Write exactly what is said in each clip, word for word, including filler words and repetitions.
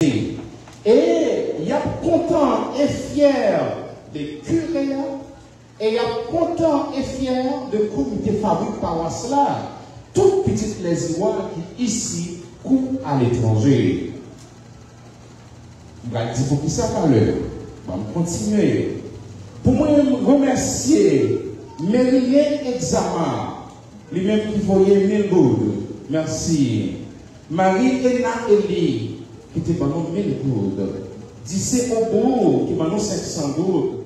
E y ap kontan e fyè de kire a, e y ap kontan e fyè de komite fabrik pawas la, tout pitit Lèziwa ki isi kou aletranje. M pral di poukisa talè. Ban m kontinye. Pou mwen remèsye Meryen Egzama, li menm ki voye mil goud. Mèsi. Marie Ena Eli, ki te ban nou mil goud. Dise Obou, ki ban nou senk san goud.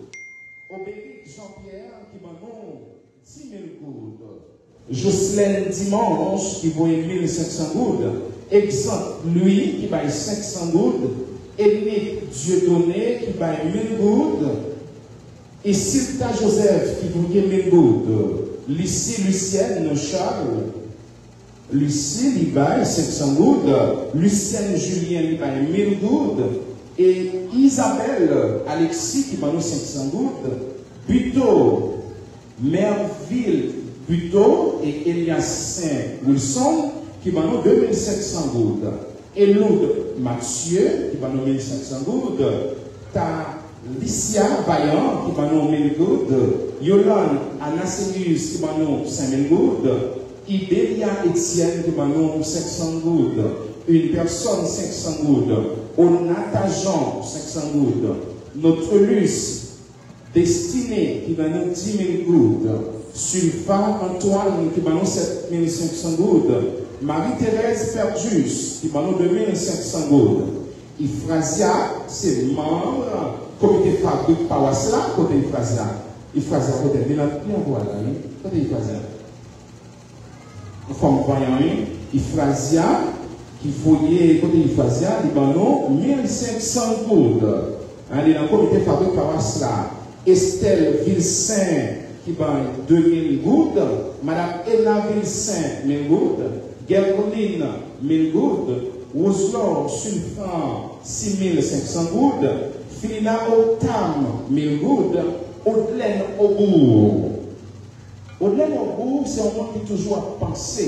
Obédic Jean-Pierre, ki ban nou dis mil goud. Jocelyn Dimanche, ki voye mil senk san goud. Exante Louis, ki bay senk san goud. Enick Dieudonné, ki bay mil goud. Isilda Joseph, ki voye mil goud. Lucie Lucienne Charles, Lucie, li bay senk san goud. Lucienne Julien, li bay mil goud. E Isabelle Alexis, ki ban nou senk san goud. Buteau, Merville Buteau e Elias Saint Wilson, ki ban nou de mil senk san goud. Eloud Mathieu, ki ban nou mil senk san goud. Talicia Vaillant, ki ban nou mil goud. Yolande Anacelius, ki ban nou senk mil goud. Ibelia Etienne, ki ban nou senk san goud. Une personne, senk san goud. Onata Jean, senk san goud. Notrelus Destiné, ki ban nou dis mil goud. Sulfa Antoine, ki ban nou sèt mil senk san goud. Marie Thérèse Perjus, ki ban nou de mil senk san goud. Ifrazia, se manm komite fabrik pawas la. Kote Ifrazia? Ifrazia, kote? Li nan, li anwo a la, wi. Kote Ifrazia? Yon fanm vanyan, wi. Ifrazia, ki voye, kote Ifrazia? Li ban nou mil senk san goud. Hein, li nan komite fabrik pawas la. Estelle Vilsaint, ki bay de mil goud. Madam Ena Vilsaint, mil goud. Guerline, mil goud. Roselor Sulfran, sis mil senk san goud. Filina Octam, mil goud. Odlène Aubour. Odlène Aubour, se yon moun ki toujou ap panse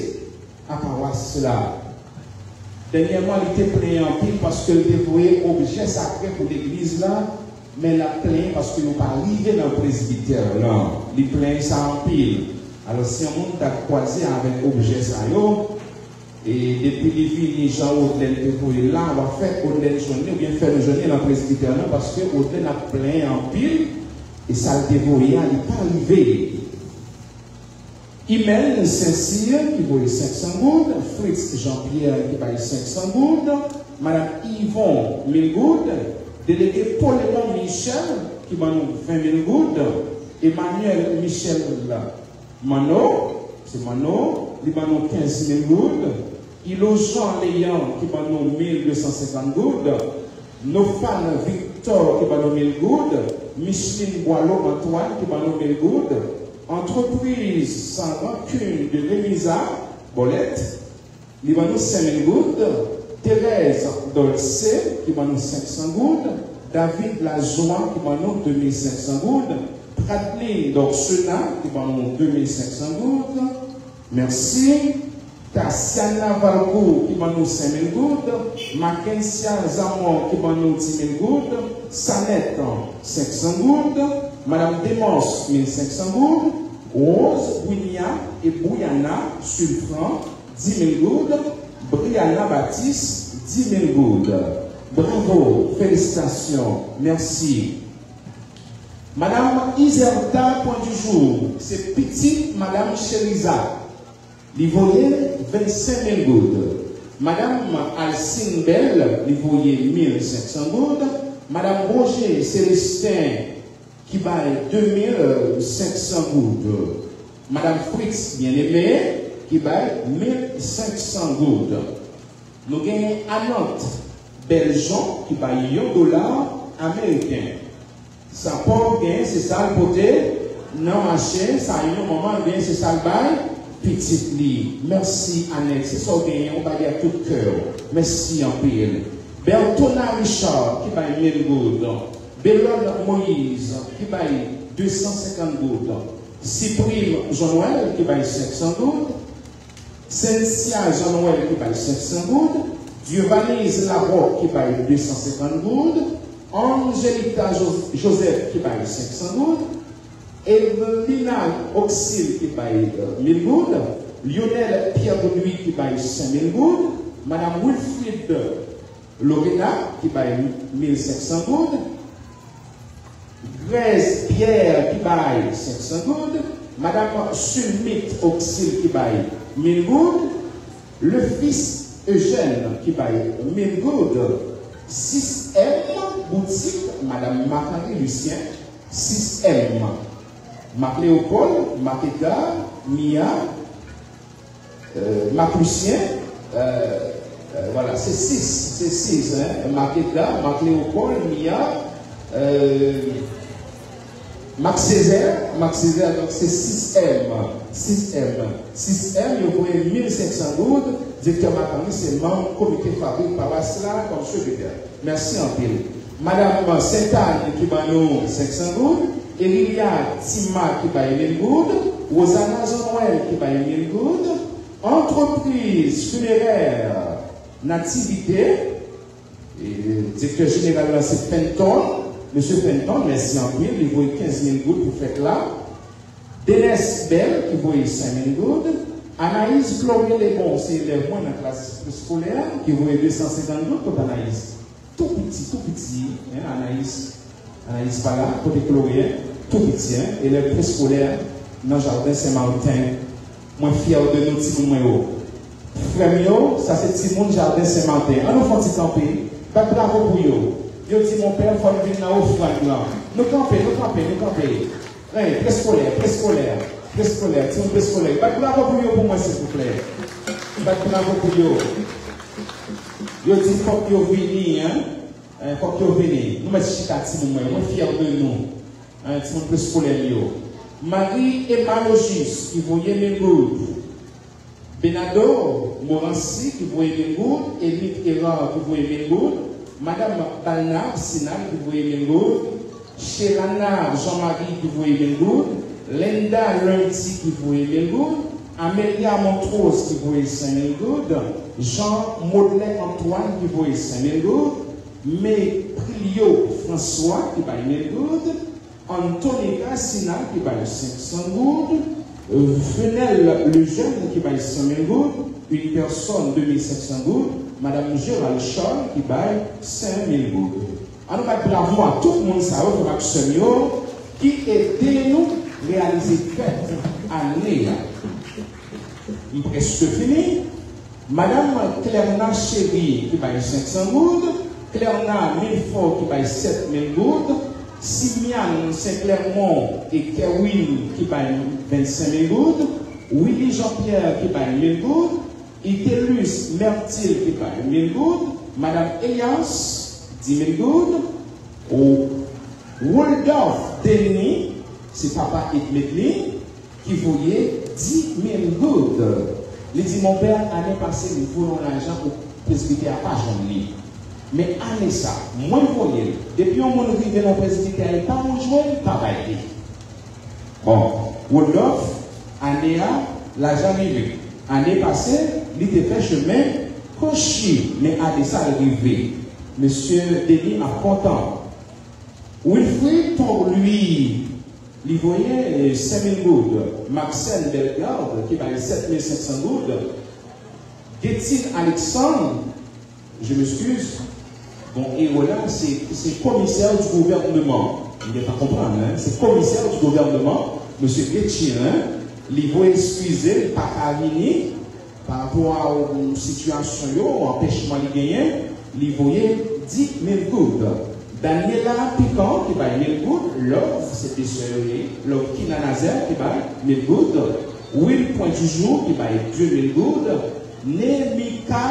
a pawas la. Dènyèman, li te plenyen anpil paske l te voye objè sakre pou legliz la, men l ap plenyen paske yo pa rive nan presbitè lan. Li plenyen sa anpil. Alò, si yon moun ta kwaze avèk objè sa yo, e depi li vini, jan Odlène te voye l la, w ap fè Odlène jwenn li, oubyen fè nou jwenn li nan presbitè lan, paske Odlène ap plenyen anpil, e sa l te voye a, li pa rive. Imène Saint-Cyr, ki voye senk san goud, Fritz Jean-Pierre, ki bay senk san goud, Madam Yvon, mil goud, Delege Polémon Michel, ki ban nou ven mil goud, Emmanuel Michel Manno, se Manno, li ban nou kenz mil goud, Ilojan Leyan, ki ban nou mil de san senkant goud, Nofan Victor, ki ban nou mil goud, Micheline Boileau Antoine, ki ban nou mil goud, Entreprise Sans Rancune de Remisa, Bòlèt, li ban nou senk mil goud, Thérèse Dolce, ki ban nou senk san goud, David Lajoie, ki ban nou de mil senk san goud, Pradlin Dorsena, ki ban nou de mil senk san goud, mèsi. Tasiana Valcourt, ki ban nou senk mil goud, Mackensia Zamor, ki ban nou dis mil goud, Sanèt, senk san goud, Madam Demors, mil senk san goud, Rose Bounia e Bouyana Sulfran, dis mil goud, Briana Baptiste, dis mil goud. Bravo, felisitasyon, mèsi. Madam Iserta Point du Jour, se pitit Madam Cheriza. Li voye vennsenk mil goud. Madam Alcine Bell, li voye mil senk san goud. Madam Roger Célestin, ki bay de mil senk san goud. Madam Fritz Bien-Aimé, ki bay mil senk san goud. Nou genyen Anant Bèljon ki bay yon dola ameriken. Sa pa w genyen, se sa l pote nan mache, sa yon manman l genyen, se sa l bay pitit li. Mèsi, Anèt, se sa w genyen, ou bay li ak tout kè w. Mèsi anpil. Bertona Richard ki bay mil goud. Belonne Moïse ki bay de san senkant goud. Cyprime Jean Noël ki bay senk san goud. Cynthia Jean Noël ki bay senk san goud. Dieuvaniz Larocque ki bay de san senkant goud, Angelita Jo- Joseph ki bay senk san goud, Evelina Oxil ki bay mil goud, Lionel Pierre Boudouin ki bay senk mil goud, Madame Wilfrid Lorena ki bay mil senk san goud, Grèz Pierre ki bay senk san goud, Madame Sulmit Oxil ki bay mil goud, Lefis Eugène ki bay mil goud, sis M boutik Madame Macary Lucien, sis M, Mak Leopold, Mak Edgar, Mia, euh, Mak Lucien, euh, euh, voilà, se sis, se sis, hein, Mak Edgar, Mak Leopold, Mia, euh, Mak Césaire, Mak Césaire, donk se sis M, sis M, sis M, yo voye mil senk san goud, direktè Macary se manm komite fabrik pawas la kòm sekretè. Mèsi anpil. Madanm Sentàn ki ban nou senk san goud, Elilia Tima ki bay mil goud, Rosana Jean Noël ki bay mil goud, Antrepriz Funerè Nativite, e, direktè jeneral la se Fenton, mesye Fenton, mèsi anpil, li voye kenz mil goud pou fèt la. Denès Bèl ki voye senk mil goud, Anayiz Chloé Lebon, se elèv mwen nan klas preskolè, ki voye de san senkant goud. Kot Anayiz? Tou piti, tou piti, en, Anayiz. Anayiz pa la, kote Chloé, en? Tou piti, en, elèv preskolè nan jaden Sen Maten. Mwen fyè de nou timoun mwen yo. Frè m yo, sa se timoun jaden Sen Maten. An nou fè yon ti kanpe, bat bravo pou yo. Yo di, monpè, fò n vin nan ofrann lan. Nou kanpe, nou kanpe, nou kanpe. Hey, preskolè, preskolè, preskolè, timoun preskolè. Bat bravo pou yo pou mwen, silvouplè. Bat bravo pou yo. Yo di fòk yo vini, en. Eh, fòk yo vini. Nou mèt chita, timoun mwen. Mwen fyè de nou. Eh, timoun preskolè m yo. Marie Emma Logis, ki voye mil goud. Benado Morancy, ki voye mil goud. Enid Hérard, ki voye mil goud. Madanm Balnard Sinal, ki voye mil goud. Shelana Jean Marie, ki voye mil goud. Linda Lundi, ki voye mil goud. Amelia Montrose, ki voye senk mil goud. Jean Modlè Antoine, ki voye senk mil goud. Meprilio François, ki bay mil goud. Antonica Sinal, ki bay senk san goud. Venel Lejeune, ki bay san mil goud. Une personne, de mil senk san goud. Madanm Gérald Charles, ki bay senk mil goud. An nou bat bravo a tout moun sa yo, frè m ak sè m yo, ki ede nou reyalize fèt ane a. M prèske fini. Madanm Clerna Chéry ki bay senk san goud, Clerna Milfort ki bay sèt mil goud, Simiane Saint Clermont e Kerwin ki bay vennsenk mil goud, Willy Jean Pierre ki bay mil goud, Itelus Mertil ki bay mil goud, Madanm Elias, dis mil goud, Woldorf Denis, se papa Edmedlin, ki voye dis mil goud. Li di, monpè, ane pase, m voye yon lajan pou presbitè a pa jwenn li. Men ane sa, mwen voye l. Depi yon moun rive nan presbitè a, li pa jwenn, pa bay li. Bon, Woldorf, ane a, lajan rive. Ane pase, li te fè chemen kwochi, men ane sa, l rive. Mesye Denis ap kontan. Wilfrid Paul, li, li voye, eh, senk mil goud. Maxène Bellegarde, ki bay sèt mil senk san goud. Getine Alexandre, je m'excuse. Bon, ero la, se, se komisè di gouvènman. M gentan konprann, en. Se komisè di gouvènman, mesye Getine, en. Li voye eskize, li pa ka vini. Pa rapò a, um, sitiyasyon yo, anpèchman li genyen, li voye dis mil goud. Daniela Pican, ki bay mil goud. Love, se de sè yo ye. Lovekina Nazaire, ki bay mil goud. Will Point du Jour, ki bay de mil goud. Nemika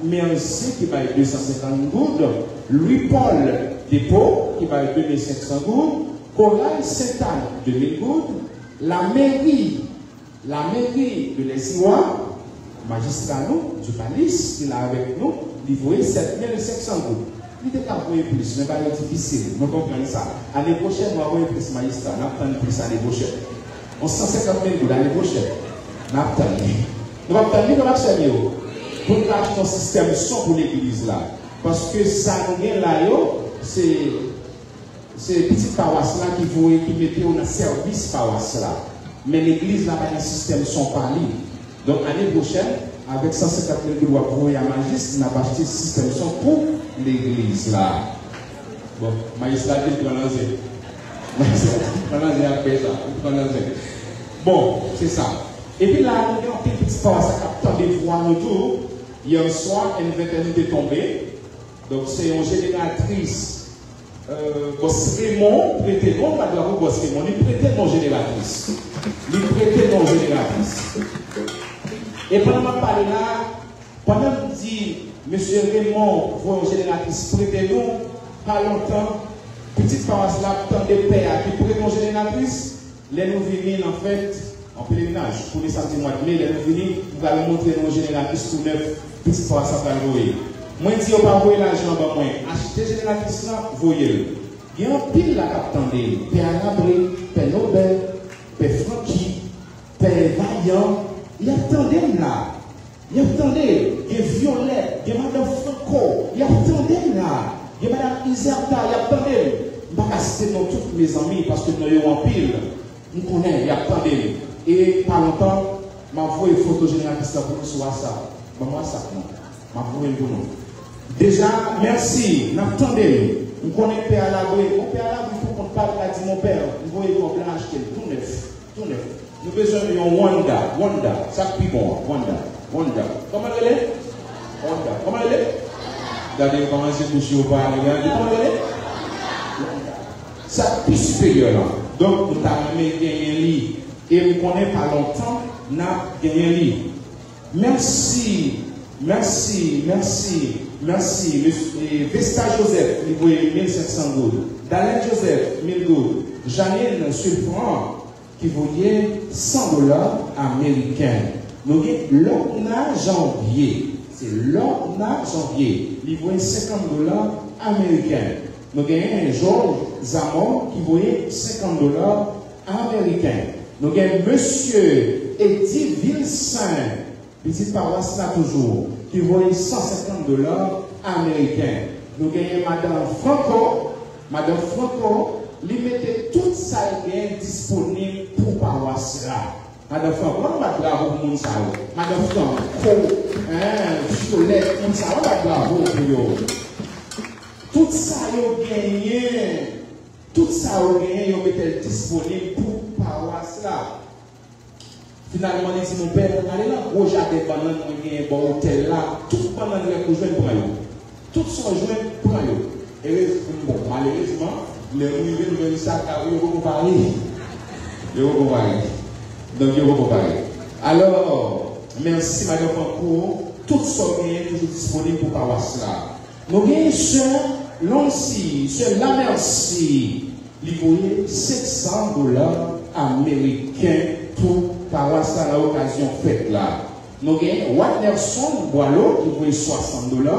Mercier, ki bay de san senkant goud. Louis Paul Despaux, ki bay de mil senk san goud. Corail Sainte-Anne, de mil goud. La mairie La mairie de Les Irois, majistra nou, Ducalis, ki la avèk nou, li voye sèt mil senk san goud. Li te ka voye plis, men bagay difisil, nou konprann sa. Ane pwochèn, nou a voye plis, majistra, n ap tann plis ane pwochèn. Yon san senkant mil goud ane pwochèn, n ap tann li. Nou p ap tann li, frè m ak sè m yo? Pou n ka achte yon sistèm son pou legliz la. Paske sa nou gen la yo, se, se pitit pawas la ki voye, ki mete yo nan sèvis pawas la. Men legliz la pa gen sistèm son pa li. Donk, ane pwochèn, avèk san senkant mil goud w ap voye a Majis, n ap achte sistèm son pou legliz la. Bon, Majis la di l pran nan zen. Majis la di l pran nan zen apre sa. Li pran nan zen. Bon, se sa. Epi la, nou gen anpil pitit pawas k ap tande vwa nou tou. Yè swa, enn ventèn nou te tonbe. Donk, se yon jeneratris, euh, Bòs Raymond prete nou, m bat bravo Bòs Raymond, li prete nou jeneratris. Li prete nou jeneratris. E pandan m ap pale la, pandan m di, mesye Raymond voye yon jeneratris prete nou, pa lontan, pitit pawas la ap tande pè a ki prete yon jeneratris, lè nou vini nan fèt, an pelerinaj, premye samdi mwa d me, lè nou vini, m pral montre nou jeneratris tou nèf, pitit pawas la pral voye. Mwen di yo pa voye lajan ban mwen, achte jeneratris la, voye l. Gen anpil la k ap tande l, pè Alabre, pè Nobè, pè Franky, pè Vayan, y ap tande m la. Y ap tande, gen Violette, gen madan Franco, y ap tande m la. Gen madan Iserta, y ap tande m. M pa ka site non tout, mezanmi, paske non yo anpil. M konnen, y ap tande m. E pa lontan, m ap voye foto jeneratris la pou nou sou WhatsApp. Ban m WhatsApp mwen. M ap voye l pou nou. Deja, mèsi, n ap tande m. M konnen pè Alabre, bon, pè Alabre pou kont pa l ka di, mon pè, m voye kòb la, achte l tou nèf. Tou nèf. Nou bezwen yon Wanda. Wanda. Sa k pi bon an. Wanda. Wanda. Kòman l rele? Wanda. Kòman l rele? Gade yo kòman se bouch yo pale. Gade kòman l rele? Wanda. Sa k pi siperyè lan. Donk, nou ta renmen genyen li. E m konnen pa lontan, n ap genyen li. Mèsi, mèsi, mèsi, mèsi. Mes-, e, Vesta Joseph, li voye mil senk san goud. Dalène Joseph, mil goud. Janine Sulfran, ki voye san dola ameriken. Nou gen Lorna Janvier. Se Lorna Janvier. Li voye senkant dola ameriken. Nou gen Georges Zamor ki voye senkant dola ameriken. Nou gen Mesye Eddy Vilsaint, pitit pawas la toujou, ki voye san senkant dola ameriken. Nou genyen Madan Franco. Madan Franco, li mete tout sa l genyen disponib pou pawas la. Madan Franco, ann bat bravo pou moun sa yo. Madan Franco, en, Violette, moun sa yo, ann bat bravo pou yo. Tout sa yo genyen, tout sa yo genyen, yo mete l disponib pou pawas la. Finalman, li di, mon pè, ale nan gwo jaden bannann mwen genyen bò otèl la. Tout bannann rèk ou jwenn, pran yo. Tout sa w jwenn, pran yo. Erez-, bon, malerezman, lè nou rive, nou jwenn sa, ka, yo poko pare. Yo poko pare. Donk, yo poko pare. Alò, mèsi, madan Franco. Tout sa w genyen toujou disponib pou pawas la. Nou genyen sè Lancy, sè Lamercy. Li voye senk san dola ameriken pou pawas la nan okazyon fèt la. Nou gen Wadnerson Boileau ki voye swasant dola.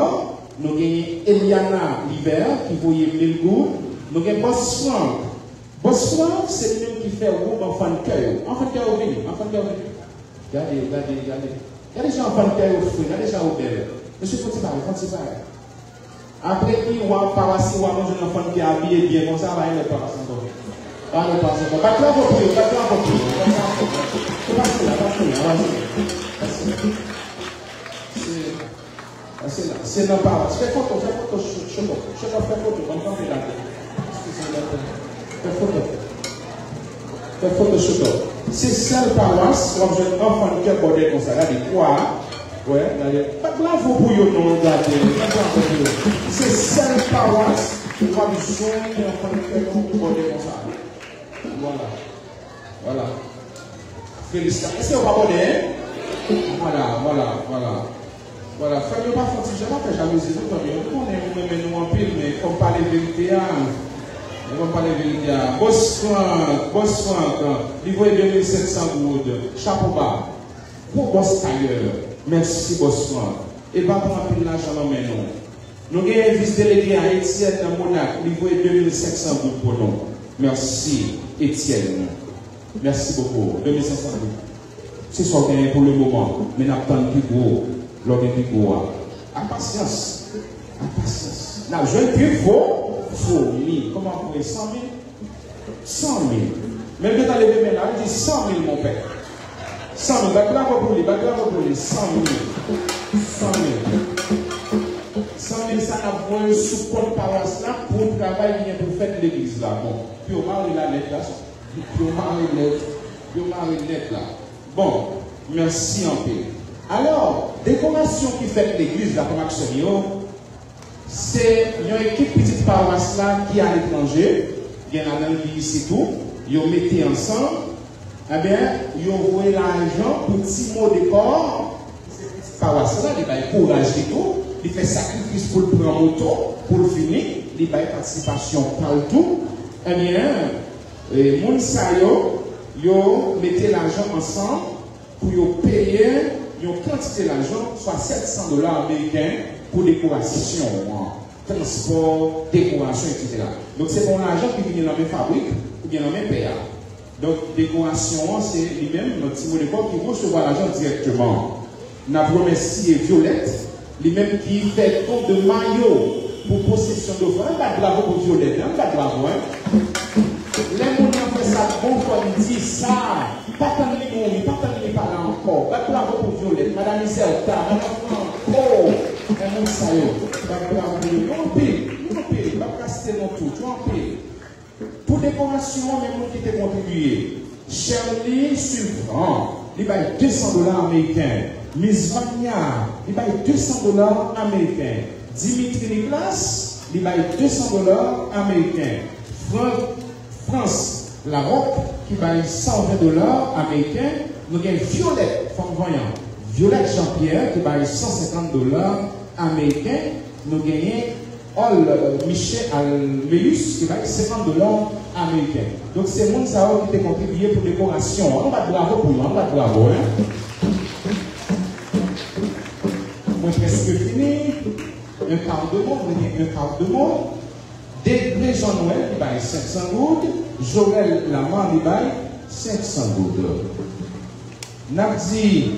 Nou gen Eliana Libert ki voye mil goud. Nou gen Bòs Frank. Bòs Frank, se li menm ki fè woub anfan kè yo. Anfan kè yo vini, anfan kè yo vini. Gade, gade, gade. Gade jan anfan kè yo fre, gade jan yo bèl. Mesye, fon ti bagay, fon ti bagay. Apre Iwa, pawas Iwa, nou jwenn anfan ki abiye byen konsa, pa gen lòt pawas ankò. Pa gen lòt pawas ankò. Bat bravo pou yo, bat bravo pou yo, bat bravo pou yo. Se pase la, pase la, pase la. Pase la. Se, pase la. Se nan pawas. Fè foto, fè foto, Cho-, Choto. Choto, fè foto, ban m kanpe la. Eskize m, fè foto. Fè foto Choto. Se sèl pawas w ap jwenn anfan kè bòdè konsa. Gade, kwa a. Wè, gade. Bat bravo pou yo non, gade. Bat bravo pou yo. Se sèl pawas w ap jwenn anfan kè bòdè konsa. Vwala. Vwala. Felisita-, èske yo pa bòdè, en? Vwala, vwala, vwala. Vwala, frè m yo pa fè ti jan, pa fè jalouzi, nou, frè m yo. M konnen nou renmen nou anpil, men fò m pale verite a. Men fò m pale verite a. Bòs Frank, Bòs Frank, li voye de mil senk san goud. Chapo ba. Gwo bòs tayè. Mèsi, Bòs Frank. E pa pran anpil lajan nan men nou. Nou gen vis delege a, Etienne Monak, li voye de mil senk san goud pou nou. Mèsi, Etienne. Mèsi bokou. De mil senk san goud. Se sa w genyen pou le moman, men n ap tann pi gwo. Lè w gen pi gwo a. Ak pasyans. Ak pasyans. N ap jwenn pi gwo fomi. Kòman pou e san mil? San mil. Men l gentan leve men la, li di, san mil, monpè. San mil. Bat bravo pou li, bat bravo pou li. San mil. San mil. San mil sa n ap voye sou kont pawas la pou travay ki gen pou fèt legliz la. Bon, pou yo mare la nèt la. Pou yo mare nèt. Pou yo mare nèt la. Bon, mèsi anpil. Alò, dekorasyon ki fèt legliz la, frè m ak sè m yo, se yon ekip pitit pawas la ki aletranje, gen ladan l ki isit tou, yo mete ansanm, ebyen, yo voye lajan pou ti mo dekò, se pitit pawas la, li bay kouraj li tou, li fè sakrifis pou l pran moto, pou l vini, li bay patisipasyon pa l tou, ebyen, e, moun sa yo, yo mete lajan ansanm, pou yo peye yon kantite lajan, swa sèt san dola ameriken, pou dekorasyon an, transpò, dekorasyon, etsetera. Donk, se pa yon lajan ki vini nan men fabrik oubyen nan men pè a. Donk, dekorasyon an, se li menm, ti mo dekò ki resevwa lajan dirèkteman. N ap remèsye Violette, li menm ki fè don de mayo pou pwosesyon dofran. Ann bat bravo pou Violette, ann bat bravo, en. Lè moun nan fè sa bon, fò n di sa. Pa tann li mouri, pa tann li pa la ankò. Bat bravo pou Violette, Madan Izelta, Madan Franco, e moun sa yo. Bat bravo pou yo. Yo anpil, yo anpil. M p ap ka site non tout, yo anpil. Pou dekorasyon an, men moun ki te kontribiye. Sherly Sulfran, li bay de san dola ameriken. Miss Vania, li bay de san dola ameriken. Dimitri Nicolas, li bay de san dola ameriken. Frank, Frans Larocque, ki bay san ven dola ameriken. Nou gen Violette, fanm vanyan. Violette Jean-Pierre, ki bay san senkant dola ameriken. Nou genyen Ol Michel Almeus, ki bay senkant dola ameriken. Donk, se moun sa yo ki te kontribiye pou dekorasyon an. Nou bat bravo pou yo, nou bat bravo, en. Mwen prèske fini. Un quart de mot, mwen gen un quart de mot. Degre Jean Noël, li bay senk san goud. Jorel Lamar, li bay senk san goud. N ap di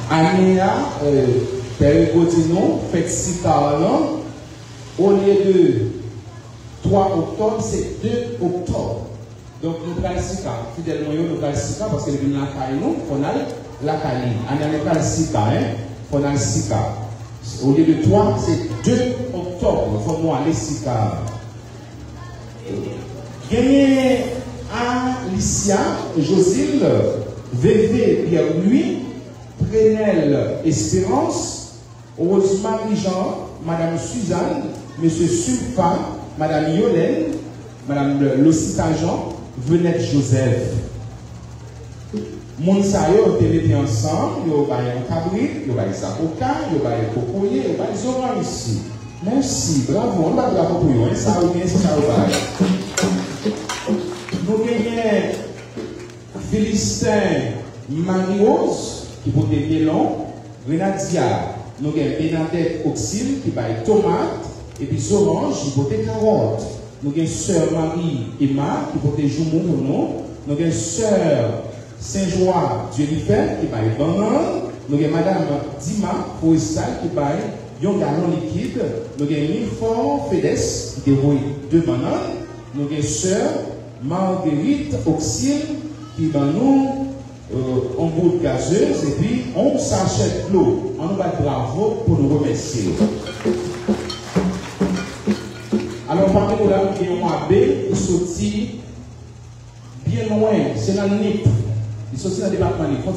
ane a, euh, Pè Rico di nou, fèt sika a lan, olye de twa oktòb, se de oktòb. Donk, nou pral sika. Fidèl mwen yo, nou pral sika, paske l vin lakay nou, fò n al lakay li. Ane a, nou pral sika, en. Fò n al sika. Olye de twa, se de oktòb, fò nou ale sika. Genyen Alicia Josil, Veve Pierre Louis, Prenel Espérance, Rosemary Jean, Madanm Suzanne, Mesye Sulfa, Madanm Yolène, Madanm Losita Jean, Venette Joseph. Moun sa yo te mete ansanm, yo bay yon kabrit, yo bay zaboka, yo bay kokoye, yo bay zoranj isi. Mèsi, bravo, ann bat bravo pou yo, en, sa yo gen, se sa yo bay. Nou genyen Philistin Marie Rose, ki pote melon, Renadia, nou gen Bernadette Oxil, ki bay tomat, epi zoranj, ki pote kawòt. Nou gen sè Marie Emma, ki pote joumou pou nou. Nou gen sè Senjwa Dyelifè, ki bay bannann. Nou gen madanm Dima Forestal, ki bay yon galon likid. Nou gen Milfort Fedes, ki te voye de bannann. Nou gen sè Marguerite Oxil, ki ban nou, euh, yon bout gazez epi yon sachè dlo. Ann nou bat bravo pou nou remèsye yo. Alò, pami nou la, nou gen yon abe ki soti byen lwen, se nan Nip. Li soti nan depatman Nip.